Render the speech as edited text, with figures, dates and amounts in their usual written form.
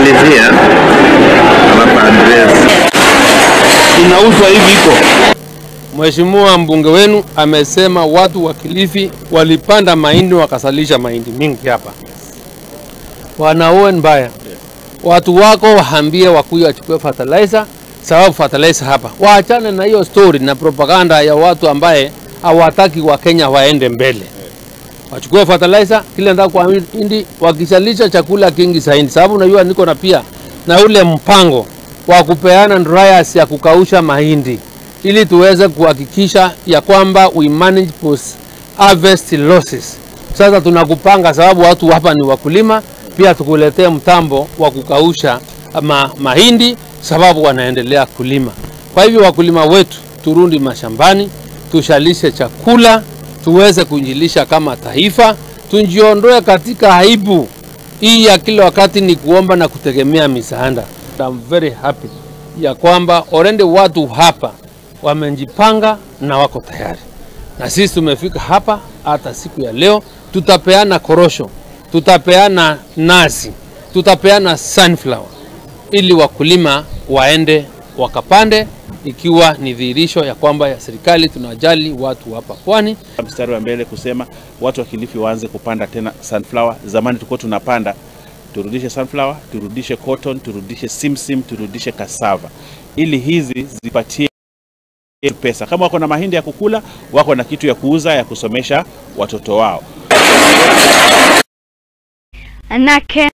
Tunamalizia hapa address. Inauzwa hivi iko. Mheshimiwa mbunge wenu amesema watu wa Kilifi walipanda mahindi wakasalisha mahindi mingi hapa. Wanaoe mbaya. Watu wako waambie wakuye wachukue fertilizer, sababu fertilizer hapa. Waachane na hiyo story na propaganda ya watu ambaye hawataki wa Kenya waende mbele. Wachukue fertilizer kile nataka kwa hindi, wakishalisha chakula kingi zaidi. Sababu unajua niko na pia na ule mpango wa kupeana dryers ya kukausha mahindi ili tuweze kuhakikisha ya kwamba we manage post harvest losses. Sasa tunakupanga sababu watu hapa ni wakulima, pia tukuletee mtambo wa kukausha mahindi sababu wanaendelea kulima. Kwa hivyo wakulima wetu turudi mashambani, tushalishe chakula, tuweze kujilisha kama taifa, tujiondoe katika aibu hii ya kila wakati ni kuomba na kutegemea misaada. I'm very happy ya kwamba already watu hapa wamejipanga na wako tayari. Na sisi tumefika hapa hata siku ya leo tutapeana korosho, tutapeana nazi, tutapeana sunflower ili wakulima waende wakapande, ikiwa ni dhihirisho ya kwamba ya serikali tunajali watu hapa pwani. Mstari wa mbele kusema watu wa Kilifi waanze kupanda tena sunflower. Zamani tulikuwa tunapanda, turudishe sunflower, turudishe cotton, turudishe simsim, turudishe cassava, ili hizi zipatie pesa. Kama wako na mahindi ya kukula, wako na kitu ya kuuza ya kusomesha watoto wao. Nake.